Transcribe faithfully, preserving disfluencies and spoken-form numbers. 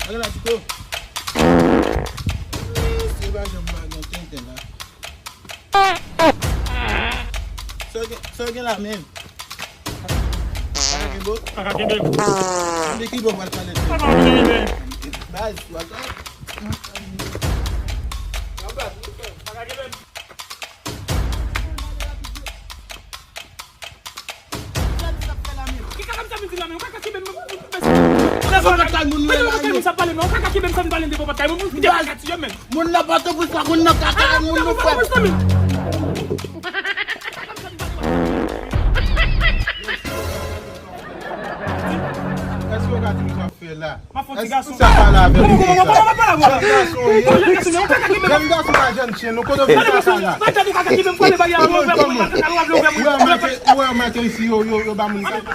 Gade la, Tito. Se pa janm pa gen tenten la. Sa w gen, sa w gen la menm? Pa ka kenbe w? Pa ka kenbe m. Mande ki bò w pral pale de. Pa ka kenbe m. Baz, w ap Pa ka kenbe m. Ki kaka m sa vin di la menm? Ou kaka kenbe m, menm. Lè w ap kay moun, lè w ap kay moun sa pale, non, ou kaka kenbe m sa vin pale devan pòt kay moun, moun ki te kaka ti yo menm. Moun nan pa tou pou sa, moun nan kaka, moun nou fè. Èske w ka di m sa w ap fè la? M ap fè yon ti gason. Èske w ka pale avè m konsa? Kòman, kòman, kòman, kòman, kòman? Jan gason w ye. Jan gason pa jèn chen, non, kote w vin kaka la? Ou wè w manke, ou wè w manke isi, yo, yo, yo ba moun kaka.